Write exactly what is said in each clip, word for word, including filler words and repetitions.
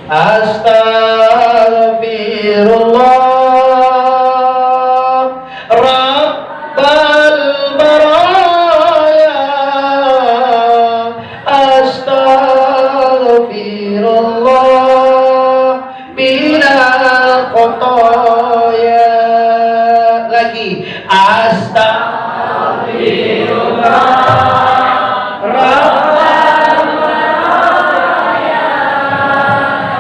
Astaghfirullah, Rabbal baraya. Astaghfirullah, minal khataya. Lagi. Astaghfirullah, Rabbal baraya.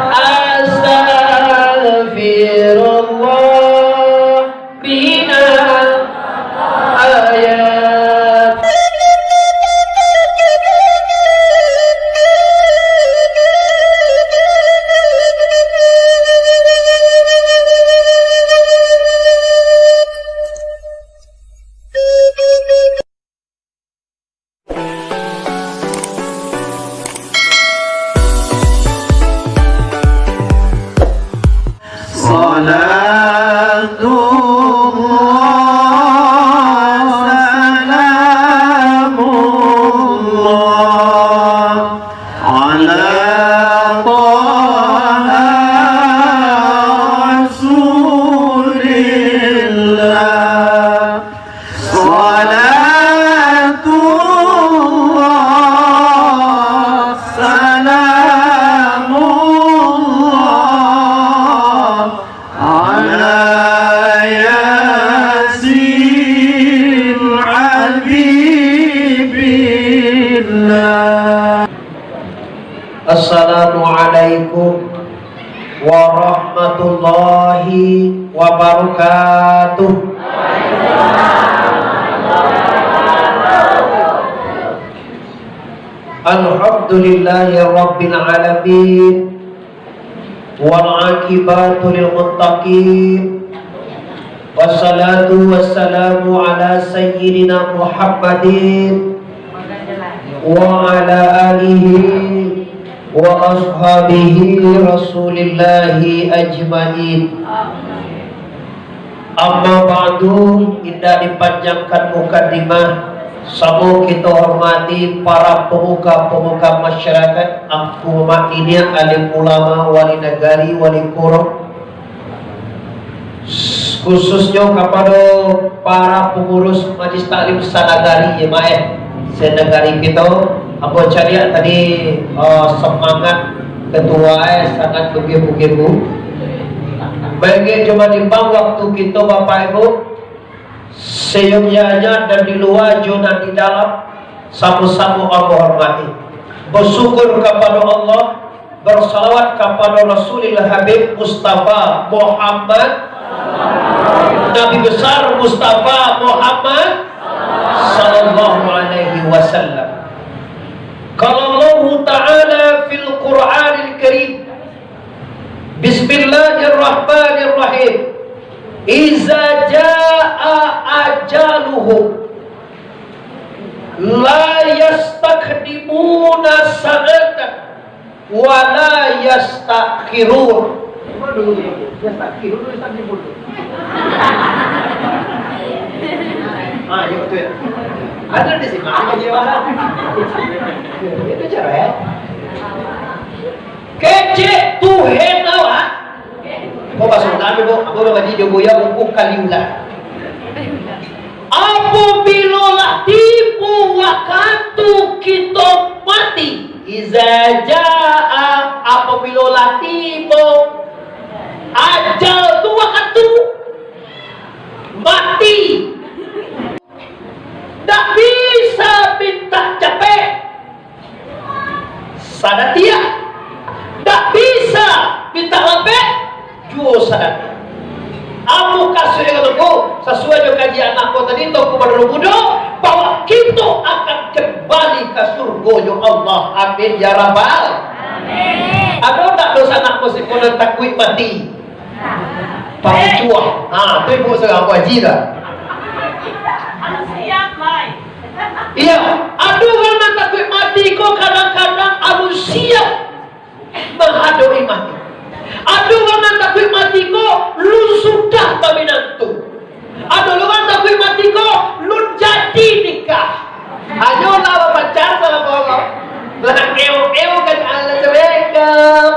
Astaghfirullah, minal khataya. Salatullah, salamullah, ala Taha Rasulillah. Salatullah, salamullah, ala Yasin Habibillah. Assalamualaikum warahmatullahi wabarakatuh. Alhamdulillahi rabbil alamin. Wal aqibatu lil muttaqin. Wassalatu wassalamu ala sayyidina Muhammadin wa ala alihi wa ashabihi Rasulillahi ajmain. Amma ba'du, indak dipanjangkan mukadimah, samo kito hormati para pamuka-pamuka masyarakat, angku mamak niniak, alim ulama, wali nagari, wali kuro, khususnyo kapado para pangurus Majlis Taklim sanagari, yo, Mak, eh, sanagari kito. Ambo caliak tadi, eh, samangat ketua, eh, sangat bagibu-gibu. Baiak jo manimbang waktu kito, Bapak Ibu, sayiokianya nan di lua jo nan di dalam, samo-samo ambo hormati. Basyukur kapado Allah, bersalawat kapado Rasulil Habib Mustafa Muhammad, Nabi Besar Mustafa Muhammad sallallahu alaihi wasallam. Qala Allahu Ta'ala fil Qur'anil Karim, Bismillahirrahmanirrahim. Iza jaa ajaluhum, la yastaqdimuna sa'atan, wa la yasta'khirun. Waduh, yasta'khirun, yasta'khirun. Ah, yo, betul, yo. Ada di sini, ada di mana? Itu cara, yo. Kecek Tuhan awak. Ko baso kami, ko, ambo mamaji jo buya buku Kaliulah. Apabilo lah tibo wakatu kito mati, iza jaa, apabilo lah tibo ajal tu, wakatu mati, ndak bisa mintak capek. Sadatiak, ndak bisa mintak lambek, juo sadatiak. Amu kasuik ko, sasuai jo kaji anak ko tadi, Tongku Badurun Mudo, bahwa kito akan kambali ka surgonyo Allah. Amin, ya Rabbal. Amin. Ado ndak dunsanak ko siko nan takuik mati? Pacuah. Ha, tu ibu surang Abu Haji dah. Siap, Mai. Iyo, ado urang nan takuik mati ko kadang-kadang alun siap mahadoi mati. Ado urang nan takuik mati ko lun sudah baminantu. Ado urang takuik mati ko lun jadi nikah. Hanyo lah bapacar samo Allah. Lah eo-eo kan Allah cemekam.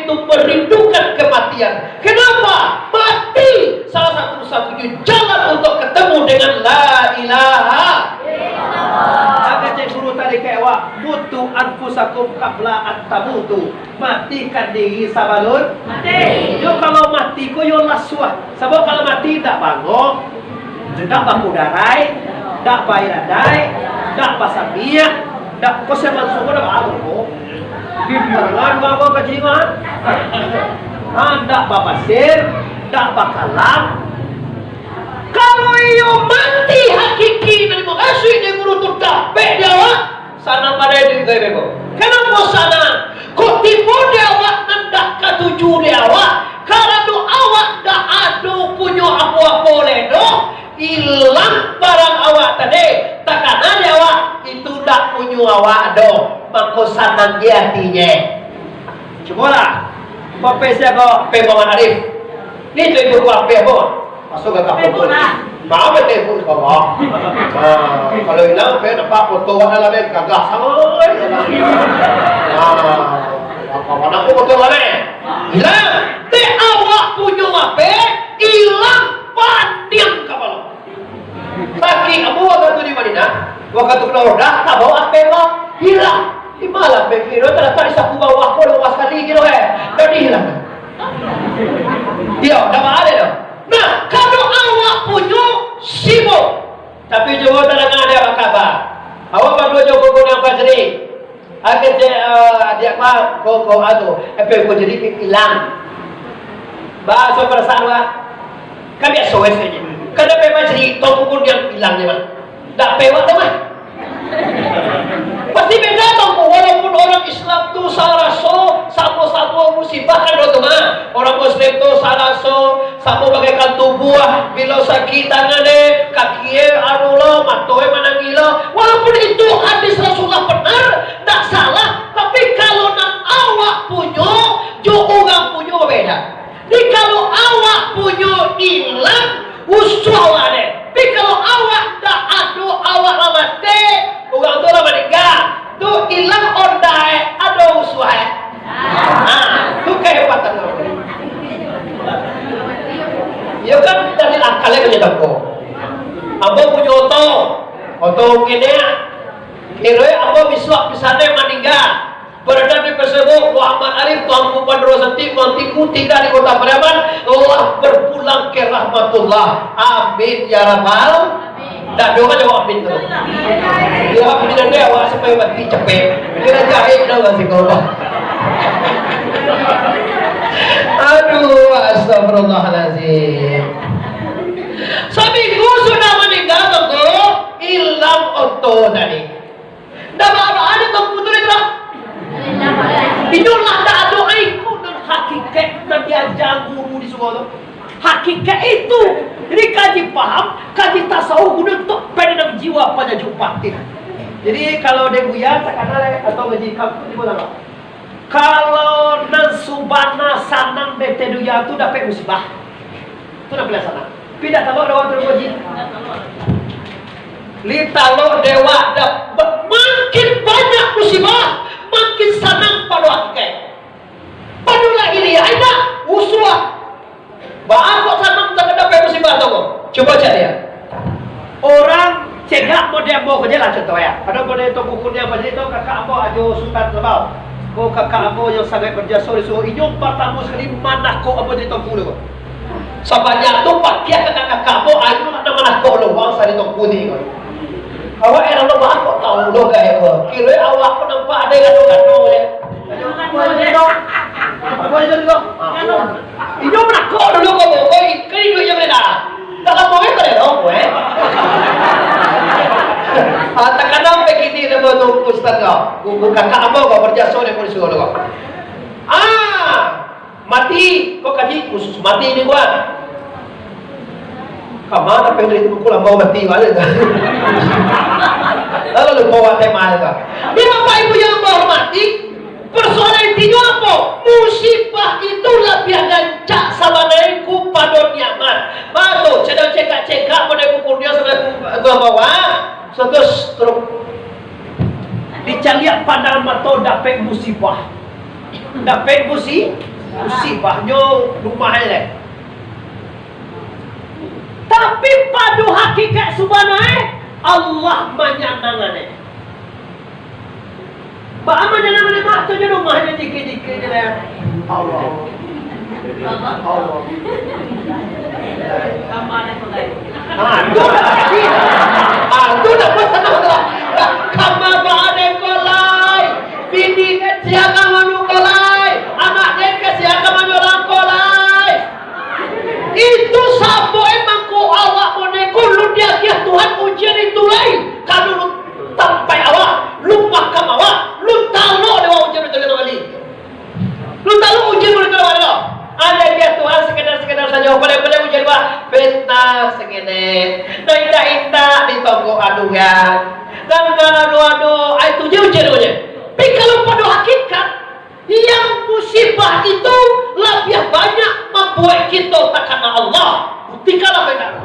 Merindukan kematian. Kenapa? Mati salah satu-satunya jalan untuk ketemu dengan la ilaha illallah. Mako cek guru tadi ka awak, "Mutu anfusakum qabla an tamutu." Matikan diri sabalun mati. Yo, kalau mati ko yo lah suah. Sabab kalau mati dak bangok, dak bakudarai, dak bairadai, dak basamiak, dak ko semansuko dak bangok. Tangan bangok ka jimat. Ha, dak bapasir, dak bakalam. Kalau iyo mati hakiki nan dimukasuik dek guru tu dapek di awak, sanang badai di gaib ko. Kenapa sanang? Kok tibo di awak nan dak katuju di awak? Karano awak dak ado punyo apo-apo lai doh. Ilang barang awak tadi, takana di awak, itu dak punyo awak doh. Mako sanang di atinyo. Cubolah. Kopek sia ko? Kopek Muhammad Arif. Ni tu ibu ko apo, Bang? Masuk ka kapal tu. Maaf, betul ibu ko, Bang. Ah, kalau ilang, pe nampak foto awak dalam, eh, gagah sangat. Ah, apa mana aku foto awak, eh? Ilang. Dek awak punyo apo? Ilang pandiang kapalo. Sakik ambo wakatu di Madinah, wakatu kena roda, tabao apo ko, hilang. Di ma apo kiro, talatak di saku bawah ko, lawak sakali kiro, eh. Jadi hilang. Iyo, dak baa doh. Nah, kalau awak punyo sibuk. Tapi cubo tadanga dek awak kaba. Awak baduo jo guru nan bajadi. Akhirnyo, eh, adiak ko, ko, ko, anu, F M ko jadi ilang. Baso parasaan awak. Kan biaso wes aja. Kan F M jadi tong ukur yang ilang je, Bang. Dak pewak tu, Bang. Pasti beda tong, walaupun orang Islam tu saraso, samo-samo musibah kan tu, Bang. Orang Muslim tu saraso, samo bagaikan tubuah, bilo sakik tangan deh, kaki eh anu lo, mato eh manangih lo. Walaupun itu hadis Rasulullah benar, ndak salah, tapi kalau nan awak punyo, jo urang punyo babeda. Jadi kalau awak punyo ilang, usuah awak deh. Tapi kalau awak ndak ado, awak lah mati, urang tu lah maningga. Tu ilang onda eh, ado usuah eh. Ha, tu kahebatan awak. Iyo kan, dari akal e punyo tako. Ambo punyo oto, oto ketek. Kiro e ambo bisuak pisan e maningga. Beredar di Facebook, Muhammad Arif, Tuanku Pandoro Senti, Tuan Tiku, tiga di Kota Pariaman, telah berpulang ke rahmatullah. Amin, ya Rabbal. Dak doh kan jawab amin tu. Ya, amin ande awak supaya mati capek. Kira jahit dah lah siko. Aduh, astagfirullahalazim. Saminggu sudah maningga tu, ilang oto tadi. Ndak baa-baa doh Tuanku tu, Indra. Inyo lah ndak ado ai ko nan hakikaik nan diaja guru di surau tu. Hakikaik itu. Jadi kaji paham, kaji tasawuf, guno untuak penenang jiwa, panyajuk batin. Jadi kalau dek buya takana lai atau ngaji kampung di mana, Pak? Kalau nan subana sanang dek dunia tu dapek musibah. Tu nan paling sanang. Pindah talok dek awak tu, Haji. Li talok dek awak dah, makin banyak musibah, makin sanang pado hakikaik. Pado lahiriah indak, usuah. Baa kok sanang takana dapek musibah tu ko? Cubo caliak. Urang cegak model ambo ko je lah contoh ya. Ado model Tuanku Kurnia Bajadi tu, kakak ambo Ajo Sutan Sabau. Ko kakak ambo yang sangaik berjaso di surau. Inyo partamo sakali manakok ambo di Tuanku tu ko. Sabanyak tu pakiah kakak-kakak ambo, ayo nak manakok lo, bangsa di Tuanku ni ko. Awak heran lo, baa kok tau lo gaek ko. Kiro awak ko nampak ado gado-gado je. Ajo, apo je tu? Apo je tu? Inyo manakok dulu ko, ko, ko iduik je buliah dah. Dak lamo eh, pada lamo eh. Ah, takana sampai kini dah tu ustaz kau. Bukan kakak ambo kau, berjaso dek polisi kau. Ah, mati, kau kaji khusus mati ni kuat. Kama tapi dari itu pukul lambau mati balik. Lalu lupa watai mahal tu. Ni Bapak Ibu yang ambo hormati, persoalan intinyo apo? Musibah itu labiah rancak sabananyo kupado nikmat. Batua, cegak-cegak model kukurnia sampai ku, ku bawah, suatu stroke. Dicaliak pandang mato dapek musibah. Dapek musi-, Musibahnyo rumah e lai. Tapi pado hakikat sabananyo, Allah manyanangan e. Baa manyanangan e, mak, tu jo rumah e jikik-jikik je lai. Allah. Allah. Ah, tu dah jadi. Ah, tu dah pasal tu. Kama baa dek ko lai. Bini ka sia ka manu ko lai. Anak dek ka sia ka manu langko lai. Itu sabab emang ko awak ko ne ko lun diagiah Tuhan ujian itu lai. Kalau lun tampaik awak, lun pakam awak, lun talok dek awak ujian itu lai. Lun talok ujian itu lai. Ado diagiah Tuhan sekedar-sekedar sajo. Paling-paling ujian awak fitnah sangenek. Nan indak-indak ditonggok aduhan. Nan ado-ado, ah, itu je ujian awak. Tapi kalau pado hakikat, yang musibah itu labiah banyak mambuek kito takana Allah. Buktikanlah, Pak.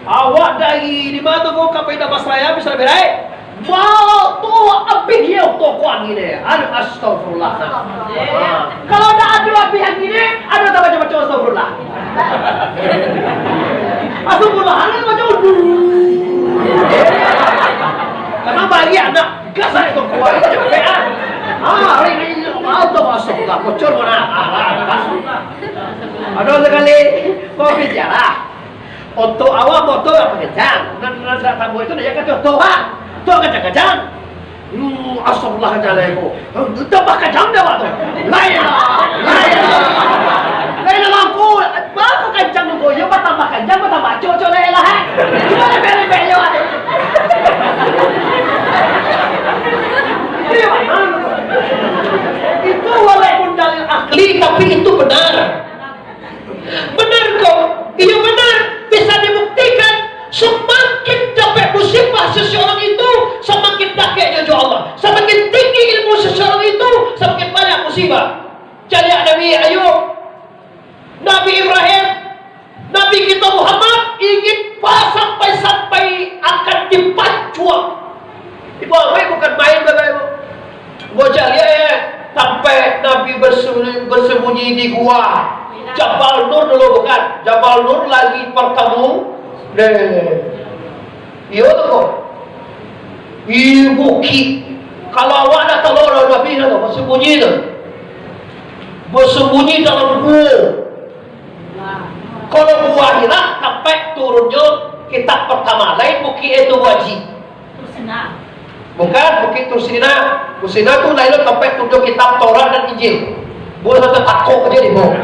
Awak dari di ma tu ko ka Padang Pasraya, bisa lebih baik. Wah, tu abih ye toko angin ni. Aduh, astagfirullah. Nah. Kalau ndak ado abih angin ni, ado tak baca-baca astagfirullah. Astagfirullah, ado baca udu. Karena bagi anak Gas aja tu kuat, capek ah. Ah, hari ni, ah, tu masuk lah, bocor mana? Ah, ah, ah. Ado sakali, kau bicara. Oto awak motor apa kencang? Nan, nan, nan, tamu itu nak kacau oto ah. Tu kacang-kacang. Hmm, astagfirullah, kacang lagi ko. Hmm, tambah kacang dah, Pak, tu. Lain lah, lain lah. Lain lah, Bangku. Bangku kacang tu, ko. Yo, batambah kacang, batambah cocok, lain lah, eh. Cuma lembek-lembek yo, eh. Itu walaupun dalil akli, tapi itu benar. Benar kok? Iyo benar. Bisa dibuktikan, semakin capek musibah seseorang itu, semakin dakeknyo jo Allah. Semakin tinggi ilmu seseorang itu, semakin banyak musibah. Caliak Nabi Ayub, Nabi Ibrahim, Nabi kito Muhammad ingin pa-, sampai-sampai akan dipancuang. Ibu awak bukan main, Bapak Ibu. Baca lihat ya, sampai Nabi bersembunyi, bersembunyi di gua. Jabal Nur dulu bukan? Jabal Nur lagi pertama. Deh. Iyo tu kok. Di bukik. Kalau awak dah tahu lah Nabi dah tu, bersembunyi tu. Bersembunyi dalam gua. Kalau gua Hira, sampai turunnyo kitab pertama. Lain bukik itu wajib. Tursina. Bukan, Bukik Tursina. Tursina tu lain lo tampek tunjuk kitab Taurat dan Injil. Buat satu takut aja di bawah.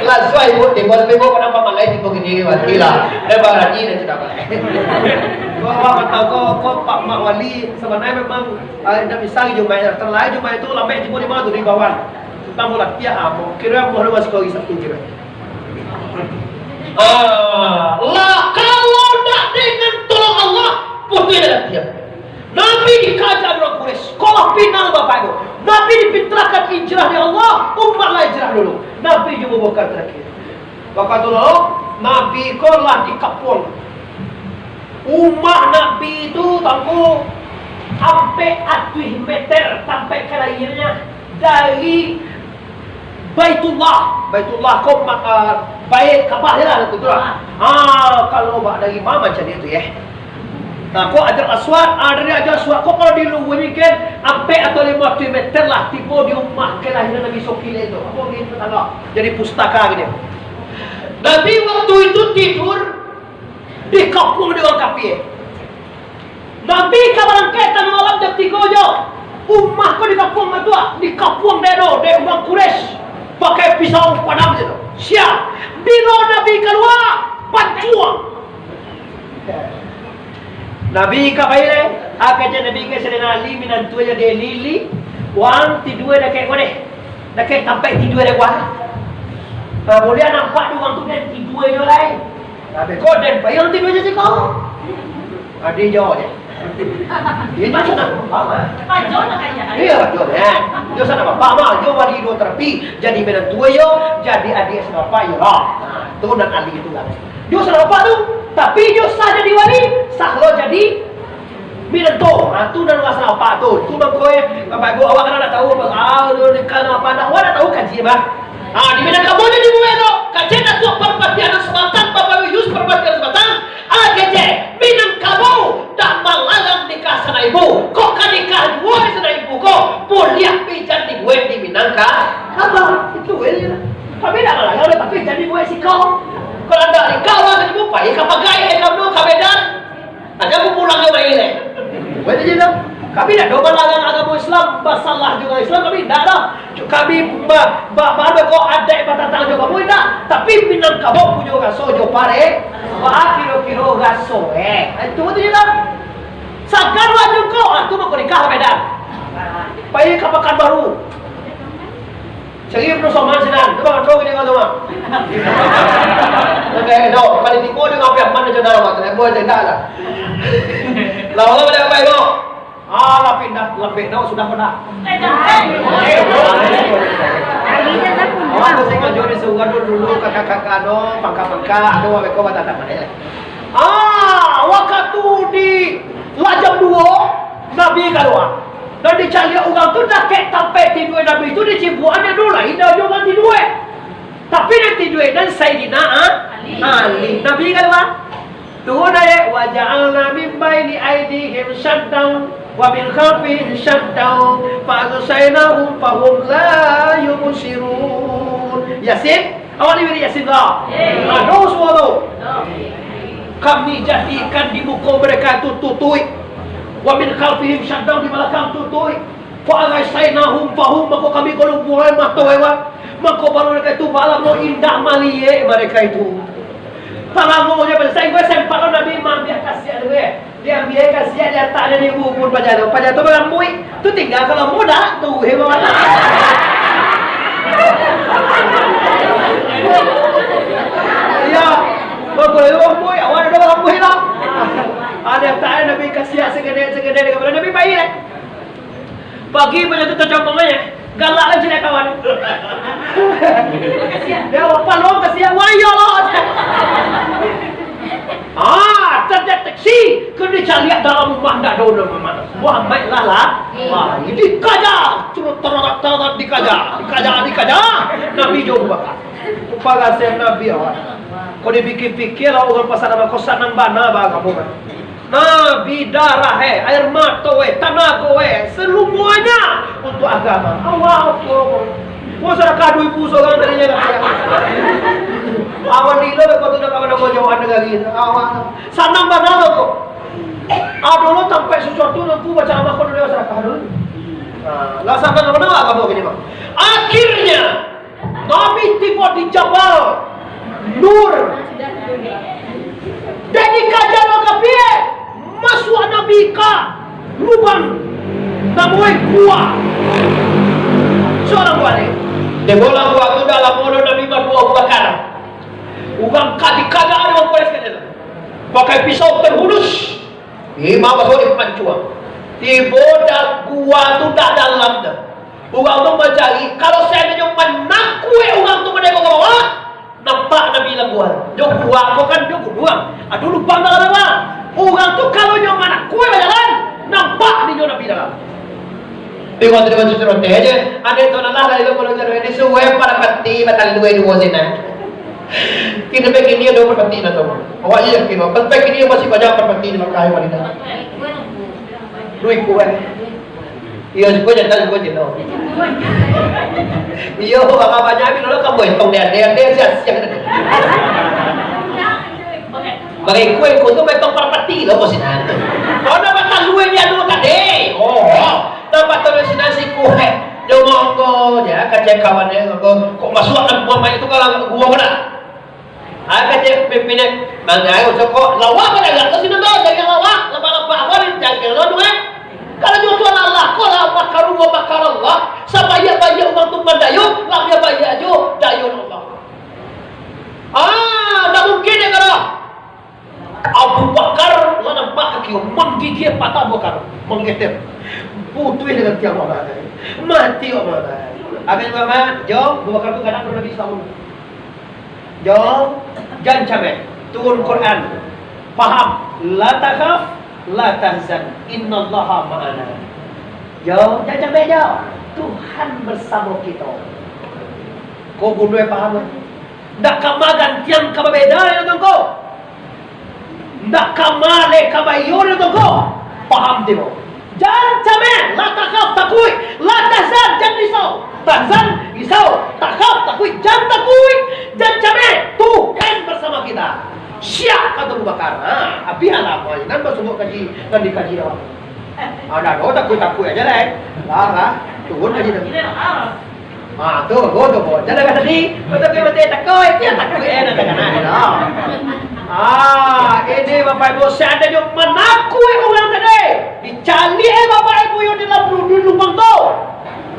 Langsung ibu timbul, tapi ibu kenapa malah timbul gini, mati lah. Dia berani dan tidak malah. Kau awak tahu kau, kau Pak Mak Wali, sebenarnya memang, ah, tidak bisa Jumaat. Terlahir Jumaat itu lambat timbul di mana tu, di bawah. Tambah latihan, ah, mau kira mau masuk lagi satu kira. Ah, lah, kalau ndak dengan tolong Allah, putuih dah dia. Nabi dikaja urang Quraisy, sekolah pinang bapak ibu. Nabi dipintarkan hijrah dek Allah, umat lah hijrah dulu. Nabi juga bukan terakhir. Waktu tu, Nabi ko lah dikapuang. Rumah Nabi tu, tangko, ampek atuih meter sampai ka lahirnya dari Baitullah. Baitullah ko ma-, ah, Bait Ka'bah je lah, tu lah. Ah, kalau bak dari ma macam dia tu, ya. Nah, ko Hajar Aswad, ah, dari Hajar Aswad, ko kalau di luar ni kan, ampek atau lima ratus meter lah, tiba di rumah kelahiran Nabi Sokile tu. Apa ni tetangga? Jadi pustaka gitu. Nabi waktu itu tidur, dikapuang dek urang kafir. Nabi ka barangkek tangah malam jam tigo jo. Rumah ko dikapuang batua, dikapuang dek do, dek urang Quraisy. Pakai pisau padam je tu. Siap. Bilo Nabi kalua, pancuang. Nabi ka pai lai, aka je Nabi ka Saidina Ali, minantu je dek Lili, wang tidua dakek ko deh. Dakek tampek tidua dek wang. Nah, buliah nampak di wang tu kan tidua jo lai. Nah, beko den payung tidur je siko. Adi jo je. Iyo, jo sana bapak mah. Iyo, jo, eh. Jo sana bapak mah, jo bari duo terapi. Jadi minantu yo, jadi adiak si bapak yo lah. Nah, tu nan ahli tu lah. Jo sana bapak tu, tapi jo sah jadi wali, sah lo jadi Minangkabau, ha, tu nan urang salah apak tu. Tu mangko, eh, Bapak Ibu, awak kan ndak tahu, ah, tu nikah nan apo, ndak, awak ndak tahu kaji, bah. Ha, di Minangkabau jadi buek tu, kaji Datuak Parpatiah Anak Subatang, Bapak Ibu Yus Parpatiah Anak Subatang, ah, kaji, Minangkabau ndak malarang nikah sanak ibu. Kok ka nikah juo sanak ibu ko, buliah pi jan dibuek di Minangkabau. Itu, eh, kami ndak malarang, tapi jan dibuek siko. Kalau ndak nikah, urang sanak ibu, pai ka Pagai, eh, kamu ka Medan. Aja aku pulang ka main, eh. Buek aja tu. Kami ndak doh malarang agamo Islam, basalah jo urang Islam, kami ndak doh. Cu-, kami ba-, ba-, ba-, ado ko adaik batatangah jo kamu, indak. Tapi Minangkabau punyo raso jo pare, ba-, kiro-kiro raso, eh. Itu batua je tu. Sagan wak juko, ah, tu mangko nikah ka Medan. Pai ka Pakanbaru. Cari Ibnu Somad sinan, tu bang, tu gini kau tu, bang. Oke, no, paling tipu dia ngapi aman dia cakap, bang, tak boleh cakap lah. Lawan apa dia, bang? Ah, lah pindah, lembek dah, sudah pindah. Awak tu sengaja disuruh dulu, dulu, kakak-kakak, no, pangka-pangka, tu, mereka batatap, eh. Ah, wakatu di lah jam duo, Nabi kaluar. Nan dicaliak urang tu dakek tampek tidua Nabi tu, dicibuak anak dulu lah, indak jo urang tidua. Tapi nan tidua nan Saidina A-, Ali. Ali. Nabi kaluar. Turun ayat, "Wa ja'alna min baini aidihim saddan wa min khalfihim saddan fa aghshaynahum fahum la yubsirun." Yasin. Awak ni wirid Yasin tu? Eh. Ado suaro. Kami jadikan di muko mereka tu tutuik. Wa min khalfihim saddan, di balakang tutuik. Fa aghshaynahum fahum, mako kami ko lumpuakan mato mereka. Mako baru mereka itu balamo indak maliek mereka itu. Palamonyo, sainggo sempat lo Nabi maambiak kasiak tu, eh. Diambiak kasiak, dilatak di bubun paja tu. Paja tu barambuik. Tu tingga kalau muda tu, hebat. Iyo. Bagus tu barambuik, awak ado barambuik lah. Ado tak Nabi kasiak sagede-sagede, Nabi pai lah. Pagi paja tu tacokong aja. Galak lah cilik kawan. Dia apa lo kasiak, wah, iyo lo. Ah, terdeteksi. Kena caliak dalam rumah, ndak ada orang rumah. Muhammad lah lah. Wah, ini dikaja. Turut tararat-tararat dikaja. Dikaja, dikaja. Nabi jo Abu Bakar. Parasen Nabi awak. Kau dipikir-pikir lah, orang pasar nama kau sanang bana bah kamu kan. Nabi darah, eh, air mato, eh, tanago, eh, semuanya untuk agama. Allahu Akbar. Wah, sadakah duit pun sorang tadinya dah. Awan dilo, lepas tu dah kawan-kawan jauhan negeri. Awan. Sanang bana lo tu. Ado lo sampai sesuatu nan ku baca amal kau dulu sadakah dulu. Nah, lah sanang bana agama gini, Bang. Akhirnya, Nabi tibo di Jabal Nur. Dek dikaja lo kapie, masuak Nabi ka lubang, namonyo gua. Surang gua ni. Di bolang gua tu dalam mulut Nabi baduo Abu Bakar. Urang ka dikaja dek urang Quraisy ka dalam. Pakai pisau terhunus. Imam Mas'ud dipancuang. Tibo dah gua tu dah dalam dah. Urang tu mancari, kalau seandainya manakuik urang tu mandeko ka bawah, nampak Nabi dalam gua. Jo gua ko kan jo gunuang. Ado lubang dalam-dalam. Urang tu kalau nyo manakuik bajalan, nampak ninyo Nabi dalam. Tengok tu, tengok tu, tengok tu aja. Ada tu lah, lalu kalau jalan ini suwe para pati, batal dua, dua sini. Kita pikir dia dua para pati lah tu. Awak iya yakin, awak pikir dia masih banyak para pati di Makkah yang mana. Dua ikut kan? Iya, suka je, tak suka je, no. Iya, bakal banyak, tapi dulu kamu hitung dia, dia, dia siap-siap. Bagi kue, kue tu betong parpati lo, bos, nah. Kau dah makan dua ni, anu, tadi. Oh, nampak tu, si nasi kue. Dia monggo, dia kacau kawan dia, monggo. Kok masuk akan buang banyak tu kalau gua mana? Ah, kacau pimpinnya, bang, ayo, cokok. Lawak pada agak tu, sini tu, jaga lawak. Lepas-lepas, apa ni, jaga lo, tu, eh. Kalau jual Tuhan Allah, kau lah makaru, wa makar Allah. Sabanyak-banyak urang tu mandayo, lah dia banyak jo, dayo Allah. Ah, dah mungkin dia kalau Abu Bakar lah nampak kaki, manggigil patah Abu Bakar, manggeter. Putuih dengan tiang Allah. Mati Allah. Habis Muhammad, jom, Abu Bakar tu kadang pernah Nabi Islam. Jom, jangan cameh. Turun Quran. Paham? La takhaf, La tahzan, innallaha ma'ana. Yo, jan cameh jo. Tuhan bersamo kito. Ko bunuah paham kan? Ndak ka ma gantian ka babeda, yo, tongko. Ndak ka ma le ka baiyo, yo, tongko. Paham tibo. Jan cameh, la takhaf, takuik. La tahzan, jan risau. Tahzan, risau. Takhaf, takuik. Jan takuik. Jan cameh. Tuhan bersama kita. Siap, kato Abu Bakar. Ha, abih lah, nan basungguah kaji, nan dikaji awak. Ah, dah, kau takuik-takuik aja lah, eh. Lah, lah. Turun kaji dah. Ah, tu, go tu, go. Jangan kata tadi, kau takuik mati, takuik, dia takuik, eh, nak kata nak, dah. Ah, ini Bapak Ibu, seandainya manakuik orang tadi, dicari, eh, Bapak Ibu, yang dalam lu-, di lubang tu.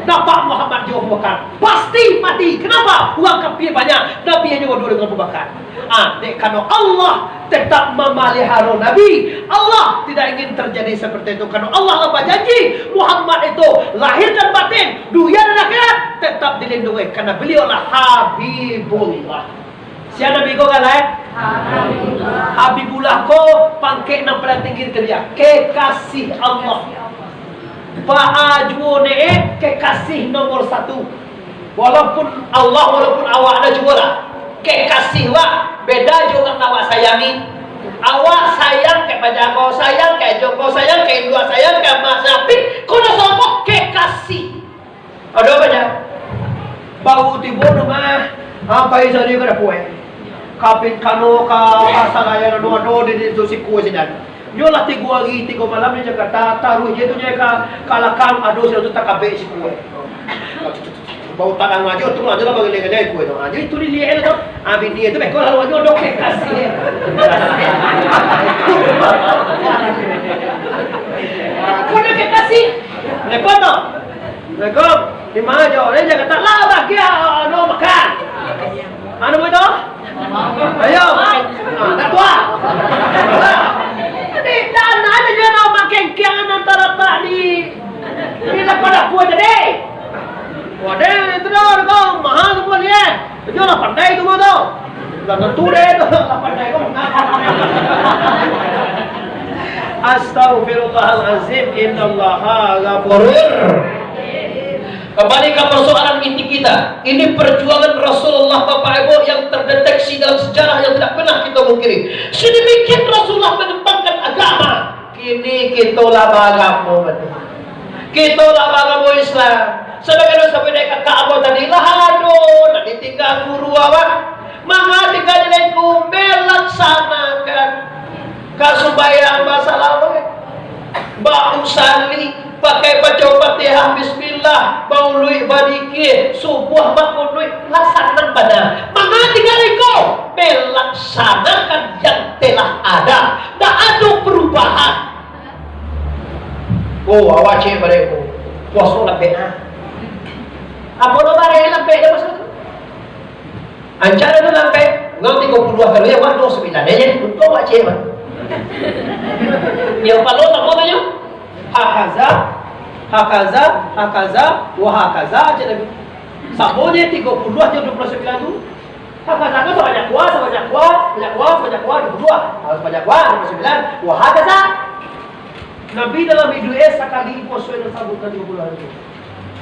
Nampak Muhammad jo Abu Bakar, pasti mati. Kenapa? Urang kafir banyak, Nabi hanyo baduo dengan Abu Bakar. Ah, dek karano Allah tetap mamaliharo Nabi. Allah tidak ingin terjadi seperti itu. Karano Allah lah bajanji, Muhammad itu lahir dan batin, dunia dan akhirat, tetap dilindungi. Karena beliau lah Habibullah. Sia Nabi ko kan, eh? Habibullah. Habibullah ko pangkek nan paling tinggi di dunia. Kekasih Allah. Baa juo ne, eh, kekasih nomor satu. Walaupun Allah, walaupun awak ado juo lah. Kekasih wak, beda jo urang nan awak sayangi. Awak sayang ka paja ko, sayang ka inyo ko, sayang ka induak, sayang ka amak, tapi ko nan samo kekasih. Ado apo, Jan? Baru tibo rumah, ah, pai sari ka dapua, eh. Kapin kano ka pasar raya nan ado di, di, di siku sinan. Nyo lah tigo ari, tigo malam di Jakarta, taruih je tu je ka, ka lakang, ado sinan tu takabek siku, eh. Bau tadang ajo, tu ajo lah bageleng-geleng kue tu. Ajo itu diliek tu. Ah, bini itu beko lalu ajo dok kekasih. Kau dok kekasih. Lepas tu. Assalamualaikum. Di mana jo? Dia jaga tak lah bahagia, no, makan. Anu itu? Ayo. Ah, dah tua. Jadi, dan ada juga nama kengkiangan antara tak di, di lapan dapur tadi. Wadah, itu dah, dah kau mahal tu pun, ya. Itu lah pandai tu, tu. Lah tentu deh tu, lah pandai kau. Astaghfirullahalazim, innallaha ghafurur. Kembali ke persoalan inti kita, ini perjuangan Rasulullah, Bapak Ibu, yang terdeteksi dalam sejarah yang tidak pernah kita mungkiri. Sedemikian Rasulullah mengembangkan agama. Kini kito lah baagamo batua. Kito lah baagamo Islam. Sabagaimano sampaian kakak ambo tadi, lah ado nan ditingga guru awak. Manga tingga di lengku, melaksanakan ka sumbayang, basalawat, bausalli, pakai baco Fatihah, bismillah, bauluik, badikir, subuah, bakunuik, lah sanang bana. Manga tingga lengku, melaksanakan yang telah ada. Ndak ado perubahan. Oh, awak cek baliak ko. Puaso lambek, ah. Apo lo barek lambek dia maksud tu? Ancak tu lambek. Ngau tigo puluah kali, awak duo sambilan aja. Untung awak cek, Bang. Yang palo samo tu nyo. Hakaza, hakaza, hakaza, wa hakaza, cek Nabi. Samo je tigo puluah je duo puluah sambilan tu. Hakaza kan sabanyak kuah, sabanyak kuah, sabanyak kuah, sabanyak kuah, duo puluah. Harus banyak kuah, duo puluah sambilan. Wa hakaza. Nabi dalam iduik e sakali puaso nan sabuikan tigo puluah hari.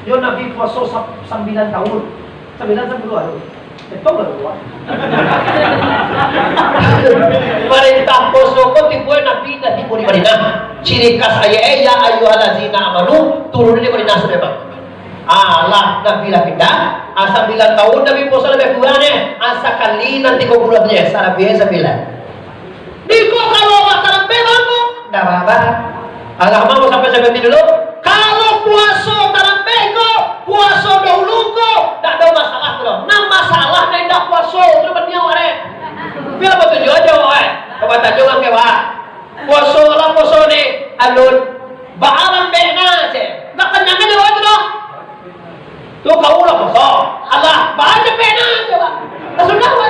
Yo Nabi puaso sa-, sambilan tahun. Sambilan sapuluah hari. Betul lah, Pak. Parentah puaso ko tibo Nabi dah tibo di Madinah. Ciri khas ayat e, "Ya ayyuhallazina amanu," turun di Madinah sudah, Pak. Alah, Nabi lah pindah. Ah, sambilan tahun Nabi puaso labiah kurang, eh. Ah, sakali nan tigo puluah je, salabiah sambilan. Niko kalau awak talambek, Bang, ko? Ndak apa-apa. Alah, mau sampai seperti dulu. Kalau puaso talambek ko, puaso dahulu ko, ndak ado masalah tu doh. Nan masalah nan indak puaso, tu baniau, eh. Biar betuju aja, eh. Kau batanyo urang kewa. Puaso lah, puaso ni, alun. Baa lambek na, cek. Ndak kenyang aja awak tu doh. Tu kau lah puaso. Alah, baa lambek na, cek, Bang. Lah sudah, Bang.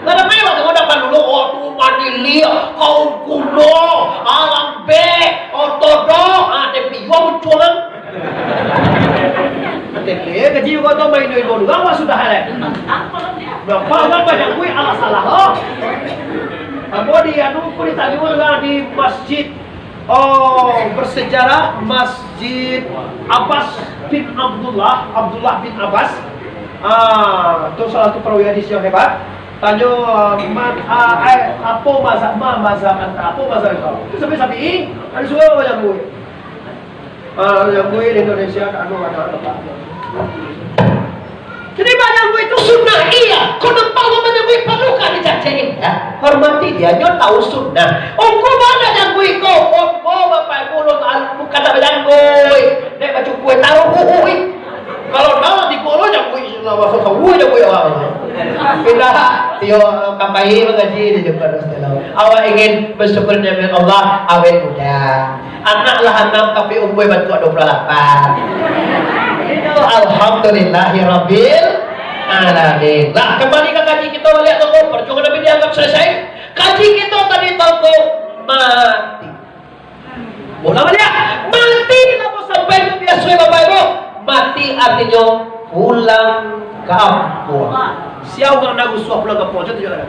Ndak ado main, Bang. Tengok dapan dulu, oh, tu manili, kaum kuno, ah, lambek, ortodok, ah, tapi jua muncul, Bang. Tele, gaji kau tu main duit kau dulu, Bang, sudah, eh. Berapa, Bang, banyak duit, alah salah, oh. Ambo di anu, ku ditanyo urang di masjid. Oh, bersejarah Masjid Abbas bin Abdullah, Abdullah bin Abbas. Ah, tu salah satu perawi hadis yang hebat. Tanyo, ah, ma-, ah, eh, apo mazhab, ma mazhab anta, apo mazhab kau? Tu sampai Syafi'i, ado surau banyak buih. Ah, yang buih di Indonesia, anu, ado, ado, Pak. Jadi, manyanggui itu sunnah, iya. Kok nampak urang manyanggui, parlu ka dicacekin, ya? Hormati dia, nyo tahu sunnah. Ungku mana nyanggui ko? Ungku Bapak Ibu, lo tahu, bukan nak manyanggui. Dek bacukua taruh, hui. Kalau nak, di ko lo nyanggui, insyaallah, masuk tahu, nyanggui awak. Pindah, tio kampai mangaji di Jepang, Ustaz. Awak ingin bersyukur nikmat Allah, awet muda. Anak lah anam, tapi umua bantuak dua puluh lapan. Alhamdulillahirabbil alamin. Lah, kembali ka kaji kito baliak tu, ko. Parjuangan Nabi dianggap selesai. Kaji kito tadi tu, ko, mati. Ulang baliak. Mati, namo sampai tu biaso, Bapak Ibu? Mati artinyo pulang kampuang. Sia urang nan rusuah pulang kampuang? Cubo tunjuak.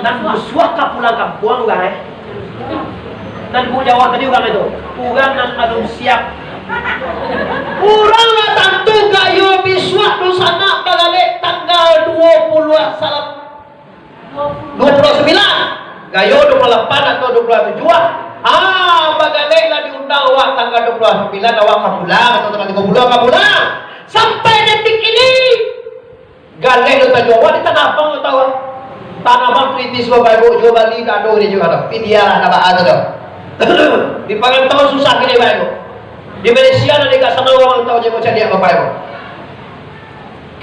Nan rusuah ka pulang kampuang urang, eh? Nan Bu Jawa tadi urang itu, urang nan alun siap. Urang lah tantu gayo bisuak dunsanak bagaleh tanggal duo puluah salam, duo puluah sambilan. Gayo duo puluah lapan atau duo puluah tujuah. Ah, bagaleh lah diundang awak tanggal duo puluah sambilan, awak ka pulang, atau tanggal tigo puluah ka pulang. Sampai detik ini, galeh tu tanyo, wah, di Tanah Abang tu tahu, ah. Tanah Abang tu iti suah Bapak Ibu, juo bali gado ni juo gado. Tapi dia lah, nak baa tu dah. Di parantauan susah kini, Bapak Ibu. Di Malaysia, nak di kat sana urang tahu je macam dia, Bapak Ibu.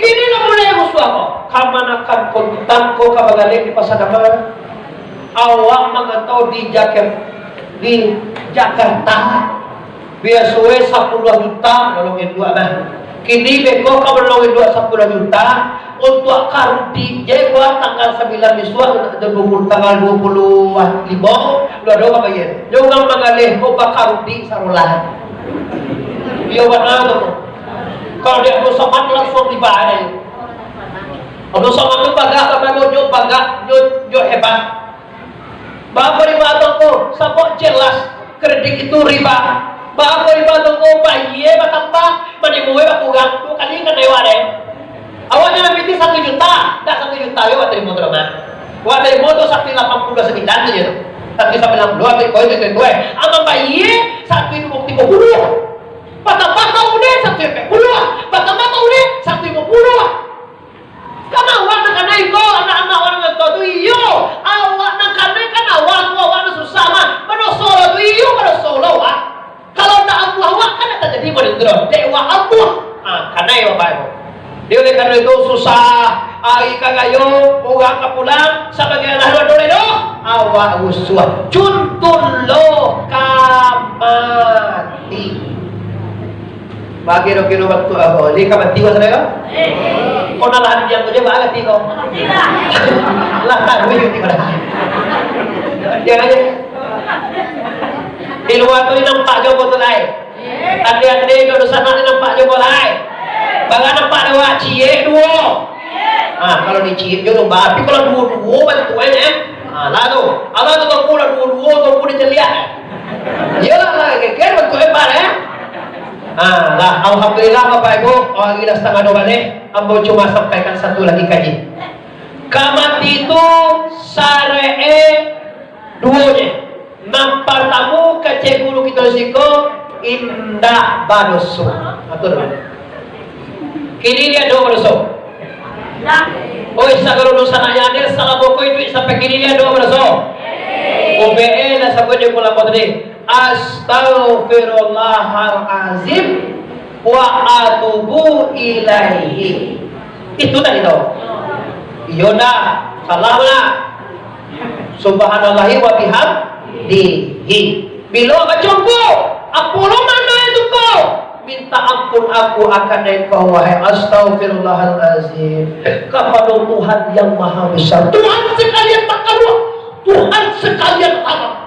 Kini lah mulai rusuah ko. Kamanakan kontan ko ka bagaleh di Pasar Dama. Awak mangantau di Jakar-, di Jakarta. Biaso e sapuluah juta nolong induak mah. Kini beko ka nolong induak sapuluah juta, untuak karudi je buat tanggal sambilan bisuak, tanggal duo puluah limo, lu ado ka bayia. Nyo urang manggaleh ko bakarudi sarolah. Iyo bana tu. Kalau di Abdul Somad langsuang riba ado. Abdul Somad tu bagak, bagak, nyo bagak, nyo, nyo hebat. Baa riba tu ko? Sabab jelas kredit itu riba. Baa riba tu ko? Bayia batambah, manimo bakurang, duo kali kanai awak deh. Awak nyo pitih satu juta, dak satu juta yo awak tarimo tu mah. Awak tarimo tu satu lapan puluah sambilan tu je tu. Satu sambilan puluah, satu ko itu, itu, eh. Amun bayia, satu duo tigo puluah. Batambah tahu deh, satu ampek puluah. Batambah tahu deh, satu limo puluah. Kan awak nan kanai ko, anak-anak awak nan tuo tu, iyo. Awak nan kanai kan awak tu, awak nan susah mah. Badoso lo tu, iyo, badoso lo awak. Kalau ndak amuah awak, kan ndak tajadi model tu doh. Dek awak amuah. Ah, kanai Bapak Ibu. Jadi, oleh karena itu, susah, ari ka gayo, urang ka pulang, sabagai anak doh, doh, doh. Awak rusuah. Cuntun lo ka mati. Bagi dok kiro waktu apo? Ni ka mati ko sadonyo? Kau nak lah diam sajo, baa mati ko? Lah, tahu yo tiba dah. Diam ajo. Di lua tu ni nampak jo ko tu lai. Andai-andai ko dunsanak ni nampak jo ko lai. Bara nampak dek awak? Ciek duo. Ah, kalau diciek jo tu, tapi kalau duo-duo bantuak e, eh. Ah, lah tu. Alah tu, kalau duo-duo tu, dijeliak. Iyolah, lah, geger bantuak e, eh. Ah, lah, alhamdulillah, Bapak Ibu, ari lah satangah duo baleh, ambo cuma sampaikan satu lagi kaji. Ka mati tu sarek e duo je. Nan partamo, kecek guru kito di siko, indak badoso. Atur. Kini dia duo badoso. Oi, sagalo doso nan ado, salamo ko iduik sampai kini dia duo badoso. Umpek e lah sabuik di pulau tadi. Astagfirullahalazim wa atubu ilaihi. Itu tadi tu. Iyo ndak? Salah ndak? Subhanallahi wa bihamdihi. Bilo baco ko, apo lo makna itu ko? Minta ampun aku akan engkau, wahai, astagfirullahalazim, kapado Tuhan yang maha besar, Tuhan sekalian makhluk, Tuhan sekalian alam.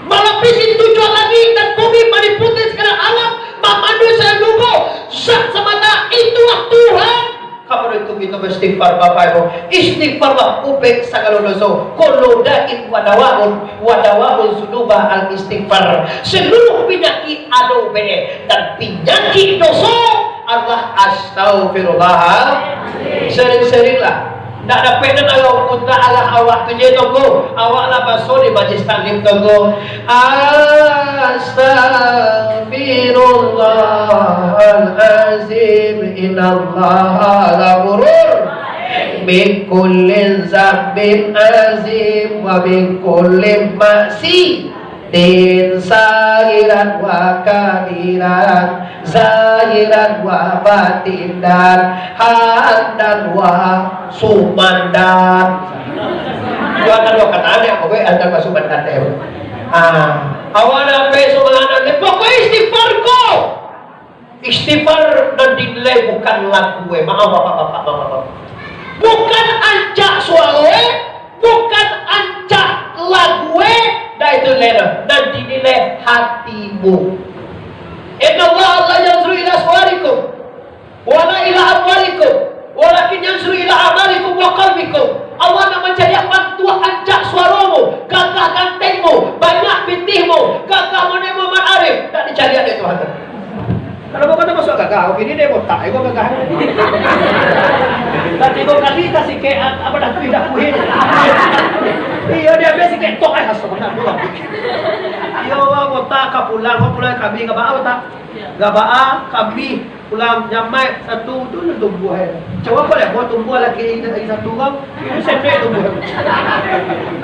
Malapisi tujuah langik dan bumi, maliputi sagalo alam, mamandu sagalo dugo, zat samata, itulah Tuhan. Kamudian itu kito baistighfar, Bapak Ibu. Istighfarlah ubek sagalo doso. Kullu da'in wa dawaun, wa dawaun sunuba al istighfar. Seluruh penyakit ado ubek, dan penyakit doso adalah astaghfirullah. Sering-seringlah. Ndak dapek nan alah kuntak alah awak tu je, Tongko. Awak lah baso di majlis taklim, Tongko. Astaghfirullahalazim, innallaha ghafurur min kulli zambin azim wa min kulli maksiatin sagiran wa kabiran, zahiran wa batinan, handan wa sumandan. Dua kata, dua kata aja, pokoknya handan wa sumandan deh. Ah, awak nak sampai sumandan deh, pokoknya istighfar ko. Istighfar nan dinilai bukan lagu, eh. Maaf, bapak-bapak, bapak-bapak. Bukan ancak suaro, eh. Bukan ancak lagu, eh. Dah itu dinilai, nan dinilai hatimu. Innallaha la yanzuru ila suwarikum, wala ila amwalikum, walakin yanzuru ila a'malikum wa qalbikum. Allah nak mancaliak bantuak ancak suaromu, gagah gantengmu, banyak pitihmu, gagah model Muhammad Arif, tak dicaliak dek Tuhan. Kalau bukan tu masuk gagah, oke, ni dia botak, dia gagah. Dah tiga kali, dah sikit, ah, apa dah kuih, dah kuih. Iya, dia habis sikit, tok, eh, astagfirullah. Iya, wah, botak, ka pulang, wah, pulang, kami, gak baa, botak. Gak baa, kami, pulang, nyamai, satu, tu, tu tumbuh, eh. Coba kau lihat, buah tumbuh lagi, lagi satu, kau, itu sendek tumbuh.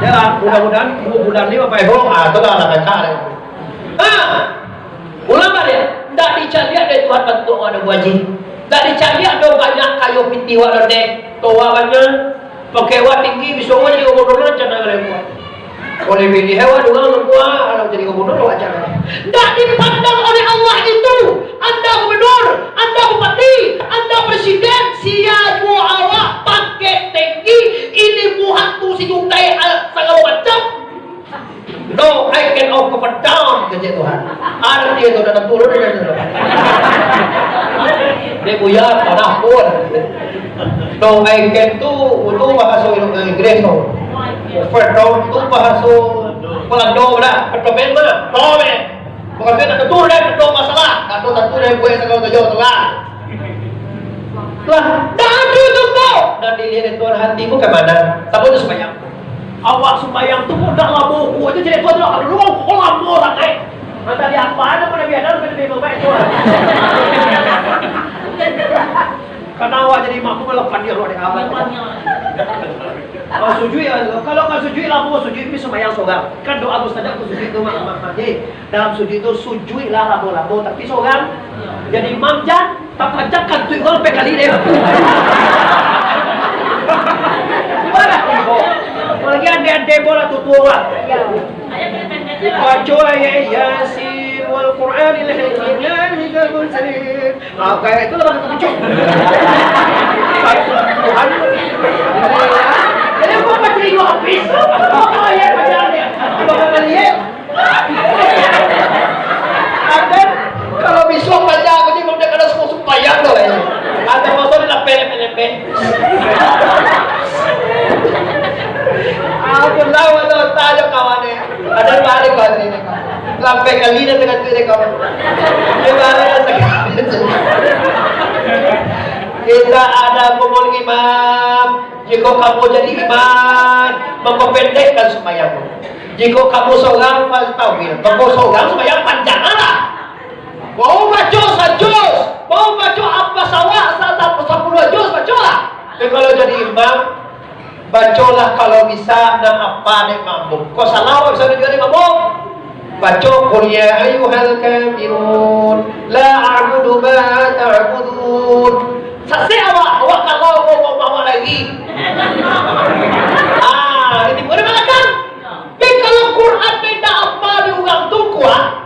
Ya lah, mudah-mudahan, dua bulan ni, Bapak Ibu, ah, tu lah, dah kacau, eh. Ah! Ulama dia, ndak dicaliak dari Tuhan bantuak awak, Bu Haji. Ndak dicaliak doh banyak kayo pitih awak doh, dek. Toa banyak, pakai awak tinggi, bisa awak jadi gubernur, rencana dari Allah. Oleh pilih awak doh, kalau jadi gubernur, awak jangan. Ndak dipandang oleh Allah itu, anda gubernur, anda bupati, anda presiden, sia juo awak, pangkek tinggi, ilmu hantu si jutai, al-, sagalo macam. No, I can overcome, kecek Tuhan. Arti itu dah turun aja tu. Dek Buya, tanah pun. No, I can tu, itu bahasa Inggris tu. Overcome tu bahasa Belanda lah. Overcome mana? Overcome. Bukan tu nak turun, overcome masalah. Tak tahu, tak tahu dari buaya segala tujuh tu lah. Lah, dah ada tu kau. Dah dilihat Tuhan hatimu ke mana? Tapi tu sembahyang. Awak sumbayang tu pun dak lamo, ku aja jadi tuan tu, aduh, oh, lamo sangaik. Antah di apa ada pun Nabi Adam, sampai Nabi Muhammad itu. Karena awak jadi makmum, lapan dia awak dengan abang. Ah, sujud ya, kalau nggak sujud lamo, sujud ni sumbayang sorang. Kan doa mustajab tu sujud tu, mak, mak, mak. Jadi, dalam sujud tu, sujuiklah lamo-lamo, tapi sorang. Jadi imam jan, tapancang kantuik kau sampai kali deh. Mana tibo? Apalagi ande-ande bola tutuo lah. Baco ayat Yasin wal Qur'anil hakim, innaka laminal mursalin. Ah, kayak itu lah, baca pucuk. Tuhan. Jadi, apa baca itu habis? Apa ayat bacaan dia? Apa kali ya? Ada, kalau bisuak panjang, jadi belum dia kada semua sumpayang tu, eh. Ada motor nak pelepek-lepek. Ampun lah, motor tak ada kawan, eh. Ada balik kawan ini. Sampai kali dah tengah tu, dia kawan. Dia balik dah tengah. Kita ada kumpul imam. Jikok kamu jadi imam, mako pendekkan sumbayangmu. Jikok kamu sorang, fastawil. Mako sorang sumbayang panjanglah. Mau baco sajus, mau baco apa sawak, sa-, sa-, sapuluah juz, bacolah. Tapi kalau jadi imam, bacolah kalau bisa nan apa dek makmum. Kok salah, bisa tunjuak dek makmum. Baco, "Qul ya ayyuhal kafirun, la a'budu ma ta'budun." Sasek awak, awak kalau mau, mau, mau lagi. Ah, ini boleh makan. Tapi kalau Quran tidak apa di urang tu kuat,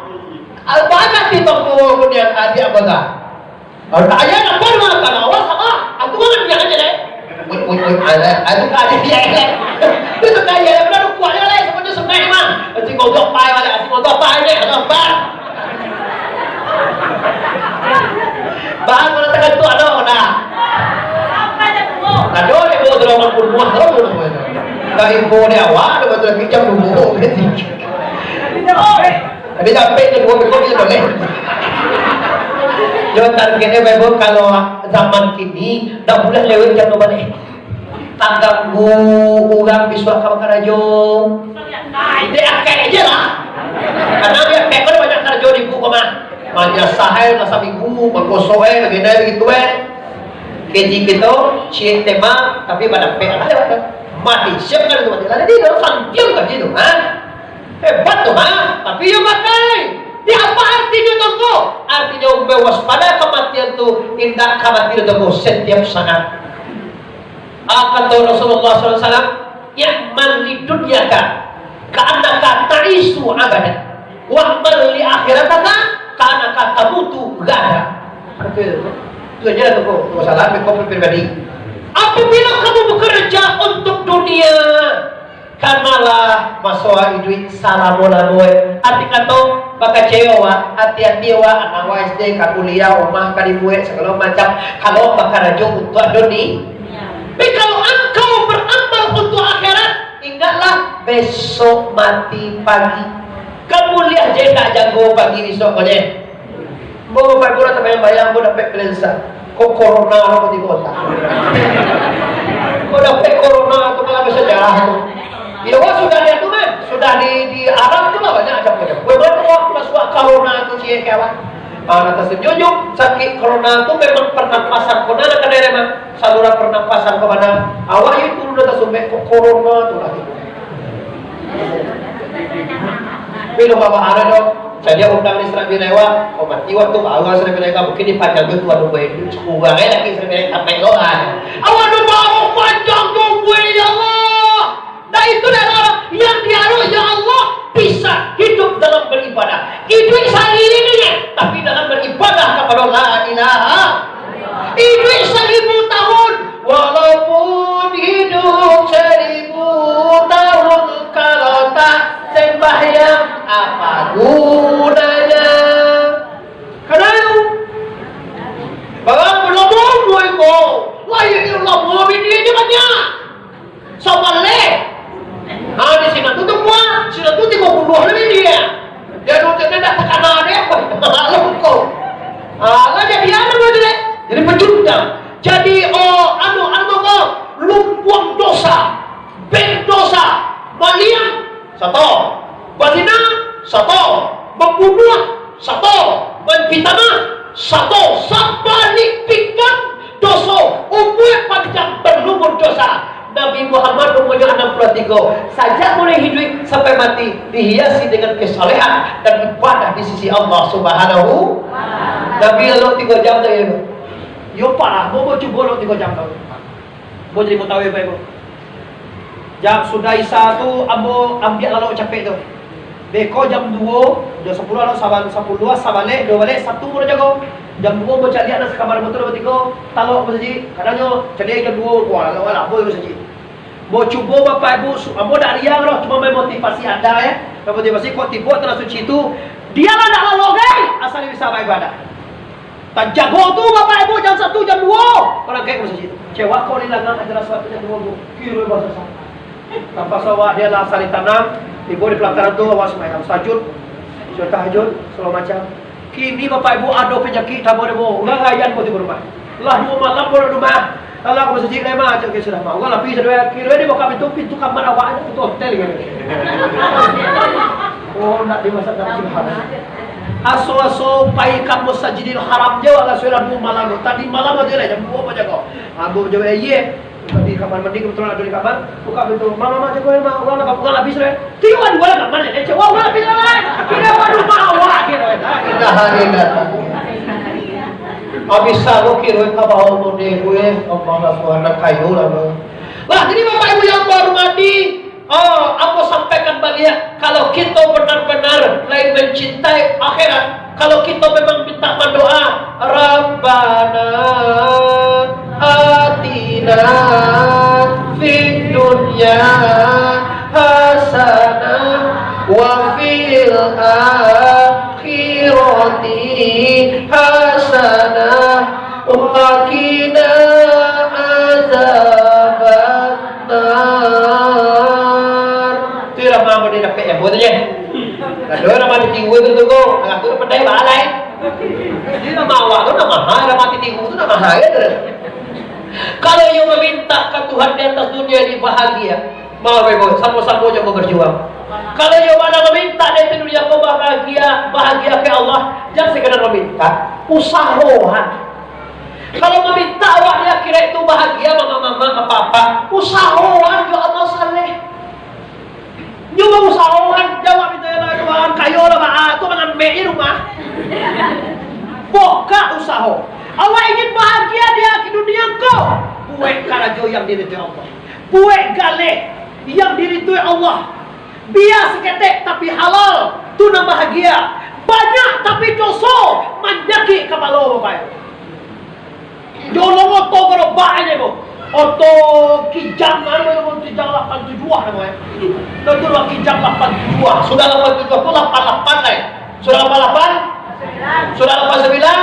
banyak tiba kemudian adik abang. Kalau tak aja nak pun makan awak sama. Aku makan dia aja deh. Wait, wait, wait, ada, ada tak ada dia ya. Itu tak ada, benar kuat ya lah, sebenarnya sebenarnya mah. Masih goblok pai balik, masih goblok pai ni, ada apa? Bang, mana tekan tu ada, mana? Wah, tahu lah, wah. Dari info di awak, ada betul lagi jam dua. Tapi sampai jam dua, besok dia boleh. Yo, targetnya, Bapak, kalau zaman kini, dah bulan lewat jam dua balik. Taganggu urang bisuak ka bakarajo. Dek akek je lah. Karena dek akek kan banyak karajo di buku mah. Manyasah eh lah saminggu, manggosok eh, bagini begitu eh. Keji kito, ciek tema, tapi badampek lah. Mati, siap kan itu mati. Lah, jadi dalam santiang kan itu, ha? Hebat tu, ha? Tapi yang pakai. Di apa artinya tu? Artinya mewaspada kematian tu, indak khawatir tu setiap saat. Ah, kata Rasulullah sallallahu alaihi wasallam, "I'mal lidunyaka ka'annaka ta'isyu abadan, wa'mal li akhirataka ka'annaka tamutu ghadan." Betul. Itu aja lah tu, kok. Masalah, kok pribadi. Apabila kamu bekerja untuk dunia, kanalah maso iduik salamo-lamo. Arti kato, bakaceyo, wak, hati-hati, wak, anak wak S D, ka kuliah, rumah ka dibuek, sagalo macam. Kalau bakarajo untuak dunia. Tapi kalau angkau beramal untuak akhirat, ingatlah, besok mati pagi. Kamu lihat je nak jago pagi besok ko je. Bo, Bapak Ibu lah tabayang-bayang, bo dapek plensa. Kok corona lo tibo tak? Bo dapek corona tu malah bisa jarah tu. Ya, wah, sudah lihat tu kan? Sudah di, di Arab tu lah banyak macam-macam. Wah, baru waktu lah suak corona tu, cie, kawan. Ah, nak tersenyum, sakit corona tu memang pernapasan kau nak kena memang saluran pernapasan kau mana. Awak itu udah tersumbek kok corona tu lah. Tapi lo bawa arah dong. Sadia undang di Serabi Rewa, kau mati waktu bawa Serabi Rewa, mungkin di panjang tu tuan rumah itu, cukup urang eh lagi Serabi Rewa, sampai lo ah. Awak tu bawa panjang tu, weh, ya Allah. Nah, itu adalah yang diarok, ya Allah, bisa hidup dalam beribadah. Hidup sehari ini, ya, tapi dalam beribadah kepada la ilaha. Hidup seribu tahun, walaupun hidup seribu tahun, kalau tak sembahyang, apa gunanya? Kadang, barang ulama, ulama, lahir ulama, bini dia banyak. Sabaleh. Ha, di sini tu tumbuah, sini tu tigo puluah lebih dia. Dia tu jadi dah takana dia. Lalu kau. Ha, lah jadi anu tu deh. Jadi pecundang. Jadi, oh, anu, anu kau, lumpuang dosa, ben dosa, maliang, sato, bazina, sato, mambunuah, sato, manpitanah, sato, sabalik pinggan doso, umua panjang balumur dosa. Nabi Muhammad umuanyo anam puluah tigo. Sajak mulai hiduik sampai mati, dihiasi dengan kesalehan dan ibadah di sisi Allah Subhanahu. Nabi lalu tigo jam tadi tu. Yo parah, bo, bo cubo lalu tigo jam tu. Bo jadi mutawif bae, bo. Jam sudah Isya tu, ambo ambiak lalok capek tu. Beko jam duo, jam sapuluah lah, saban-, sapuluah, sabalek, duo balek, satu pun jago. Jam duo ambo caliak nan sakamar ambo tu, duo tigo, talok masajik. Kadangnyo, caliak jam duo, wah, lalok lah, ambo masajik. Ambo cubo, Bapak Ibu, su-, ambo dak riang doh, cuma main motivasi anda, ya. Main motivasi, kok tibo tanah suci tu, dia lah dak lalok, gai, asal dia bisa baibadah. Tajago tu, Bapak Ibu, jam satu, jam duo, barangkek ka masajik tu. Cewek ko di langak acara salat jam duo, Bu. Kiro bahasa sa-, tanpa sawah dia lah asal ditanam, tibo di pelataran tu, awak sumbayang, sajud, sudah tahajud, segala macam. Kini, Bapak Ibu, ado panyakik tabo deh, Bu. Urang layan ko tibo rumah. Lah duo malam ko di rumah. Alah, ka masajik lai, mah, cak ke sudah, mah. Urang lapih sadonyo, kiro dia buka pintu, pintu kamar awak aja, pintu hotel gitu. Oh, nak dimasak dalam Tuhan. Aso-aso pai ka Masjidil Haram je, wak lah sudah duo malam tu. Tadi malam aja lah, jam duo aja kau. Ambo je, eh, iye. Di kamar mandi kebetulan ado di kamar. Buka pintu. Mama, mama, jago, mama. Urang lah, urang lah habis lah. Tiuan urang lah, mano ni? Cek, wah, urang lah pindah lah. Pindah, waduh, bawa, kiro. Indah hari dah. Habis aku kiro ka bawah mode gue, Allah lah suara kayu lah, bang. Lah, jadi Bapak Ibu yang terhormati, oh, aku sampaikan baliak, kalau kita benar-benar lain mencintai akhirat, kalau kita memang minta berdoa, "Rabbana atina fid dunya hasanah wa fil akhirati hasanah wa qina azaban Betul ko, nah, tu pandai balai. Jadi nama awak tu nama ha, nama titiku tu nama ha, ya tu. Kalau iyo mamintak ka Tuhan di atas dunia ini bahagia, mau bego, samo-samo jo mau berjuang. Kalau iyo bana mamintak dari dunia ko bahagia, bahagia ke Allah, jangan sekadar mamintak, usahoan. Kalau mamintak awak di akhirat itu bahagia, mama-mama, apa-apa, usahoan jo amal saleh. Nyo bausahoan, jawab minta lah Tuhan, kayo lah baa, tu manambek di rumah. Bokak usaho. Awak ingin bahagia di akhir dunia ko? Buek karajo yang diridoi Allah. Buek galeh yang diridoi Allah. Bia saketek tapi halal, tu nan bahagia. Banyak tapi doso, manyakik kapalo, Bapak. Jolong oto garobak aja, bo. Oto Kijang, anu, Kijang lapan tujuah namo, eh. Tentu lah Kijang lapan tujuah. Sudah lapan tujuah tu lapan lapan lah, eh. Sudah lapan lapan? Sudah lapan sembilan?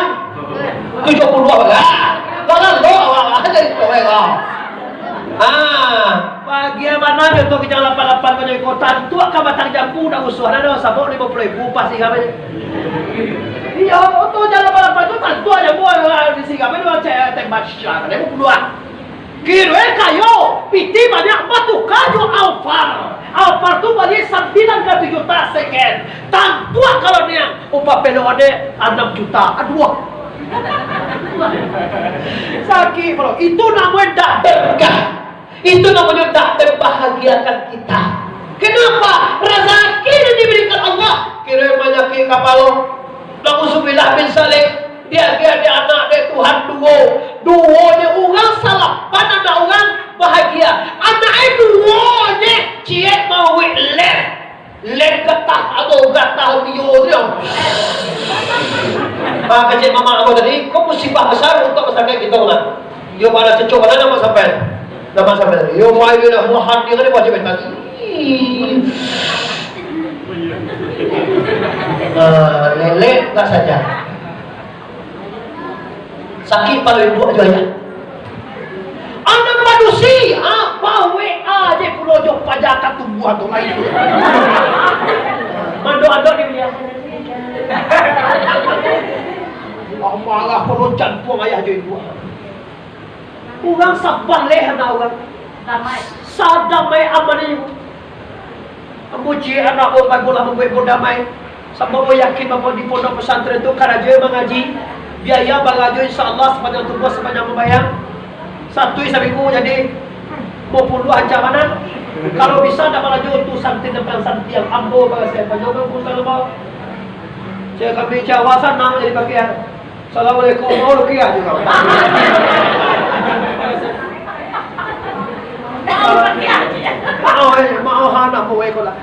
Tujuh puluh dua lah. Kalau lo awak aja itu, eh, lah. Ah, bahagia mana contoh Kijang lapan lapan banyak iko. Tantu ka batang jambu dak usah, ado sabok lima puluh ribu pasti kami. Iyo, oto jalan balapan tu tantu aja buah di singgah, tapi dua cewek tembak syar, dia mau bunuh. Kiro kayo, piti banyak batuka jo Alphard. Alphard tu bali sambilan ka tujuh juta second. Tantu kalau niang, upah pelok ade anam juta. Aduh. Sakik, bro. Itu namanya dak berkah. Itu namonyo dak membahagiakan kita. Kenapa? Razaki nan diberikan Allah, kiro manyakik kapalo. Nauzubillah min zalik. Dia, dia, dia anak dek Tuhan duo. Duonyo urang salapan anak urang bahagia. Anak e duonyo ciek mauik leh. Leh gatah atau gatah liyo tu. Ah, kecek mamak aku tadi, kau musibah besar untuk masyarakat kita, Mak. Yo, pada cocok, pada nama sampai. Nama sampai tadi. Yo, mai dia dah muhat dia kan dia wajib tadi. Ah, lelek tak saja. Sakik palo induak juo, ya. Anak padusi, apa W A je pulo jo paja ka tumbuah tu lain. Mandok-andok di baliau. Marah pulo jantuang ayah jo induak. Urang sabaleh anak urang. Damai. Sadamai aman inyo. Ambo ciek anak ambo, ambo lah mambuek ambo damai. Sabab ambo yakin bahwa di pondok pesantren tu karajo mangaji, biaya barajo insya Allah sapanjang tumbuah, sapanjang mambayar. Satu saminggu jadi limo puluah ancak bana. Kalau bisa ndak barajo tu santin depan santiang ambo barasai panjang tu, Ustaz Lubau. Cek kami cek awak sanang jadi pakaian. Assalamualaikum. Mau rukiah juga. Mau, eh, mau anak mau eko lah.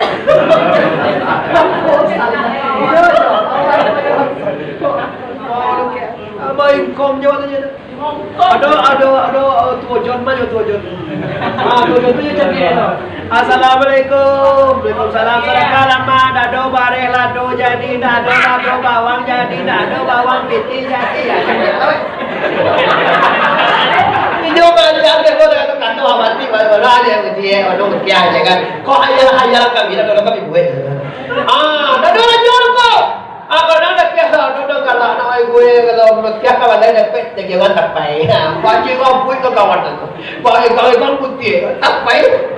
Mau rukiah. Mau ingkong jawab tanya tu. Ado, ado, ado, tuo John mah, tuo John. Ah, tuo John tu je jadi tu. Assalamualaikum. Waalaikumsalam. Sadakah lamak, dado bareh lado jadi, dado lado bawang jadi, dado bawang pitih jadi. Inyo baliak deh, kau dah kata-kata mati, baru-baru ada yang kecil, orang kecil aja kan. Kau hayal-hayal kami, dah kami buat. Ah, dah ada aja kau. Apa dah dah kira, dah dah galak nak ai gue, kalau kira kawan lain dapat jadi orang tapai. Ha, baju kau buat kau kawan tu. Baju kau yang putih, tapai.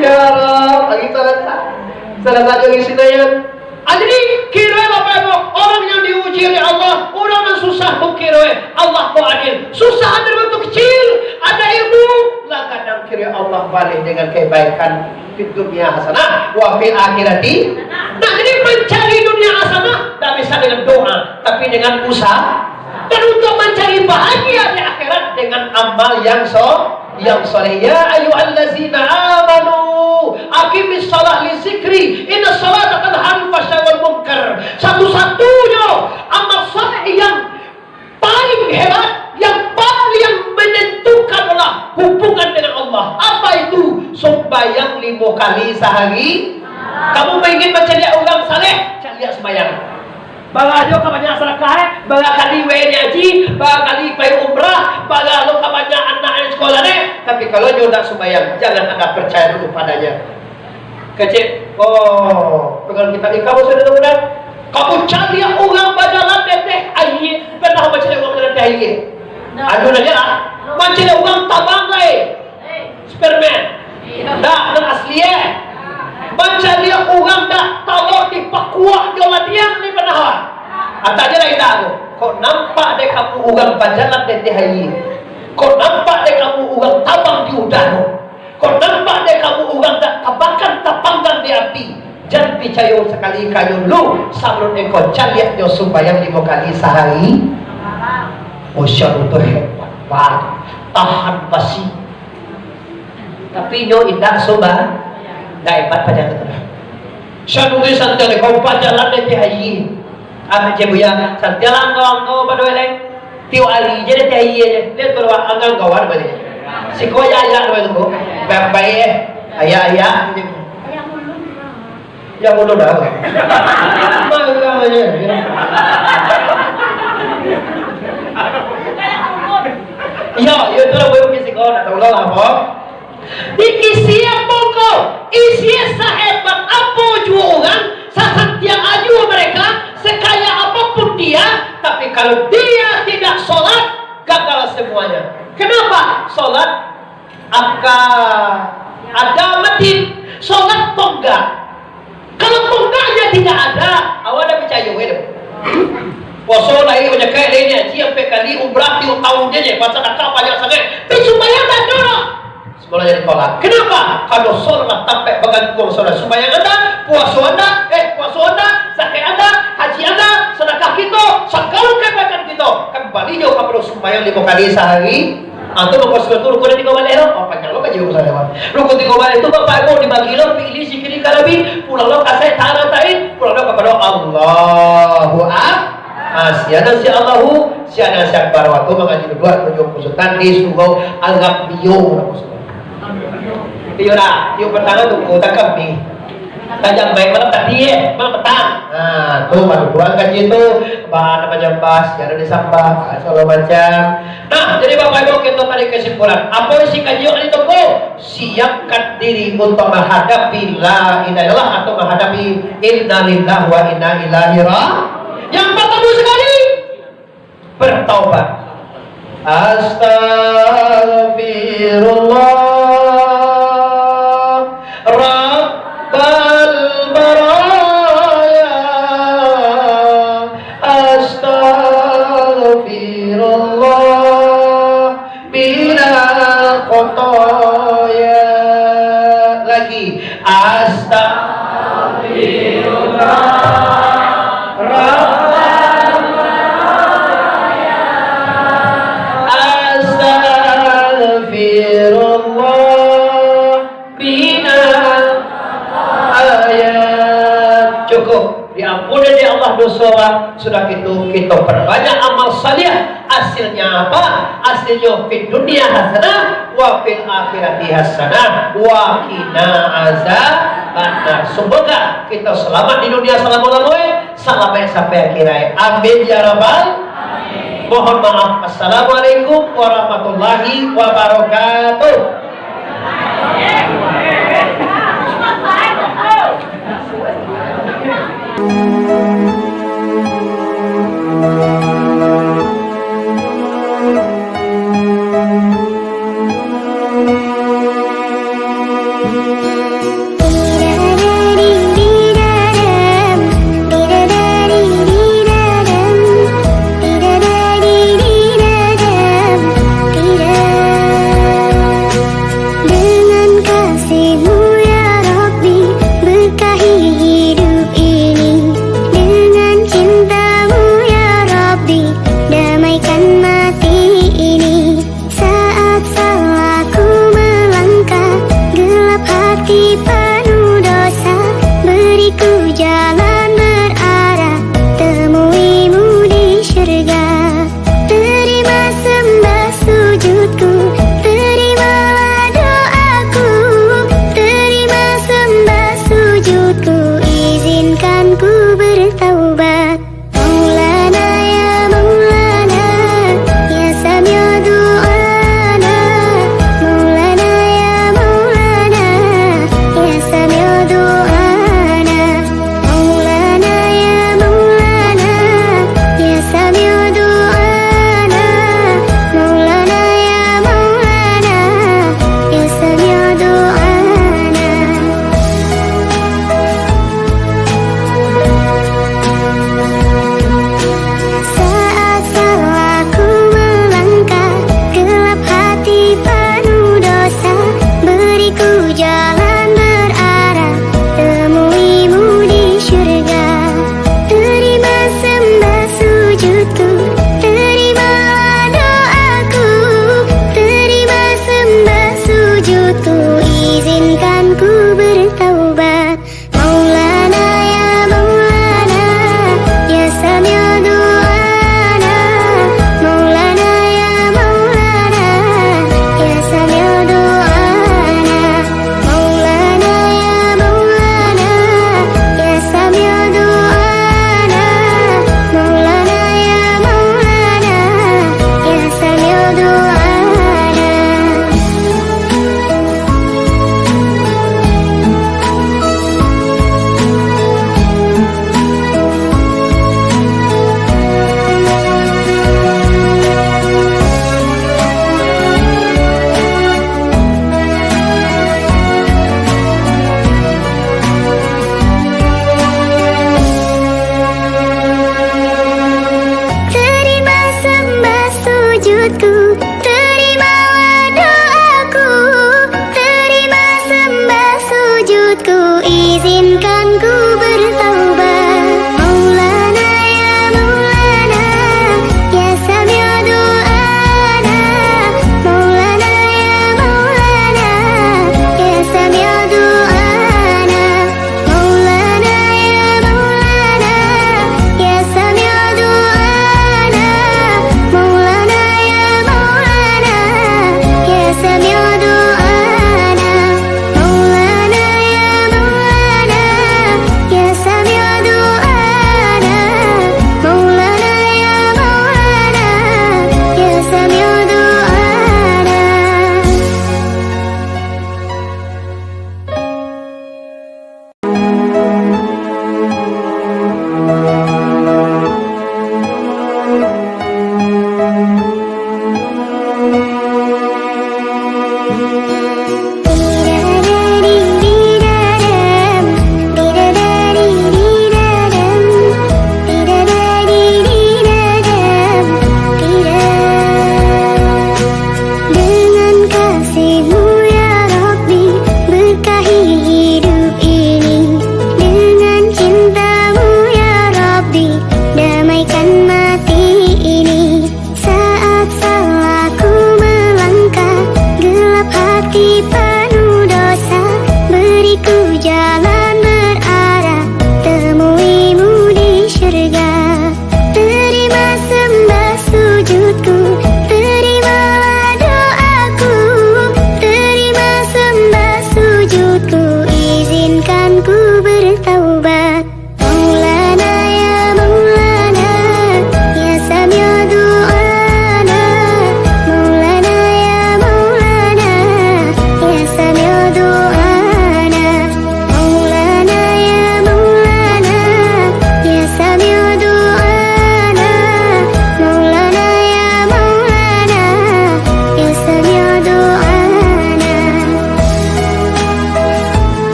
Ya Allah, lagi salah satu. Salah satu di sini ya. Ah, jadi, kiro Bapak Ibu, orang yang diuji oleh Allah, orang yang susah tu kiro, eh, Allah ko adil. Susah ada waktu kecil, ada ilmu, lah kadang kiro Allah balik dengan kebaikan di dunia hasanah, wa fil akhirati. Nah, jadi mencari dunia hasanah tak bisa dengan doa, tapi dengan usaha. Dan untuk mencari bahagia di akhirat dengan amal yang so, yang soleh. Ya ayyuhallazina amanu, aqimis shalah li zikri, inna shalata tanha anil fahsya'i wal munkar. Satu-satunya amal soleh yang paling hebat, yang paling menentukan adalah hubungan dengan Allah. Apa itu? Sembahyang lima kali sehari. Kamu ingin menjadi orang saleh? Cari sembahyang. Bara jo ka banyak sadakah, eh? Bara kali weh ni haji, bara kali pai umrah, bara lo ka banyak anak di sekolah ni. Tapi kalau nyo ndak sumbayang, jangan anda percaya dulu padanya. Kecek, oh, pegang kitab ikam sudah tahu dah. Kamu caliak urang bajalan di ateh aia, pernah mancaliak urang bajalan di ateh aia? Anu nanya lah, mancaliak urang tabang lai. Superman. Dah, nan asli eh. Mancaliak urang dak talok dipakuak jo ladiang ni pernah. Atanya lain dah tu. Kok nampak dek kamu urang bajalan di ateh aia? Kok nampak dek kamu urang tabang di udaro? Kok nampak dek kamu urang dak tabakan tapanggang di api? Jan picayo sakali ka nyo dulu, sabalun engkau caliak nyo sumbayang limo kali sahari. Usia tu hebat, Pak. Tahan basi. Tapi nyo indak sumba-, indak hebat paja tu lah. Syah Nuri santiang dek kau bajalan di ateh aia. Ah, Cik Buya, santiang lah angkau-angkau baduo lai. Tiok ari je di ateh aia je. Lihat tu lah, angkau-angkau baliak. Siko ayak-ayak tu, baik-baik eh. Ayak-ayak je. Yang bodoh dah. Magang aja. Iyo, iyo, itulah boy kisiko, nak tahu lah apa. Dikisian mongko, isian sahebat apo juo urang, sasantiang ajuo mereka, sekaya apapun dia, tapi kalau dia tidak sholat, gagal semuanya. Kenapa? Sholat aka ada masjid, sholat tonggak. Kalau tonggaknya tidak ada, awak dah picayo, weh, tu. Puaso lai, bajakai lai, ni haji ampek kali, umrah tiok tahun je, je, basadakah banyak sangat. Tapi sumbayang tak ada, doh. Semuanya ditolak. Kenapa? Kalau sholat tampek bagantuang sholat, sumbayang ada, puaso ada, eh, puaso ada, zakat ada, haji ada, sadakah kito, sagalo kebaikan kito, kambali jo kapado sumbayang limo kali sahari. Ah, tu mangko sudah tu rukun tigo baleh tu. Oh, panjang lo kaji rukun tigo baleh. Rukun tigo baleh tu, Bapak Ibu, dibagi lo, pilih zikir kalabi, pulang lo kasai taratai, pulang lo kapado Allahu Ak-, ah, siana si Allahu, siana si Akbar. Waktu mangaji duduk, tunjuk khusutan di surau Al-Gambio. Iyo lah, iyo pertama tu, kota kami. Tajam baik malam tadi, eh, malam petang. Nah, tu baru pulang kaji tu. Bahan apa jambas, ya, ada disambah, segala macam. Nah, jadi Bapak Ibu, kita tarik kesimpulan. Apa isi kaji hari tu, Bu? Siapkan diri untuk menghadapi la ilaha illallah atau menghadapi inna lillahi wa inna ilaihi ra-, yang pertama sekali, bertaubat. Astaghfirullah, Rabbal baraya. Astaghfirullah, minal khotoya. Lagi. Astaghfirullah. Astaghfirullah. Minal ayat. Cukup. Diampuni dek Allah doso, Pak. Sudah itu, kita perbanyak amal saleh. Hasilnya apa? Hasilnya fid dunia hasanah, wa fil akhirati hasanah, wa qina azabannar. Semoga kita selamat di dunia selama-lamanya, selamat sampai akhirat. Amin ya rabbal. Mohon maaf. Assalamualaikum warahmatullahi wabarakatuh. Dengan kasih-Mu ya Rabbi, berkahi hidup ini.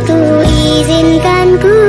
Tu izinkan ku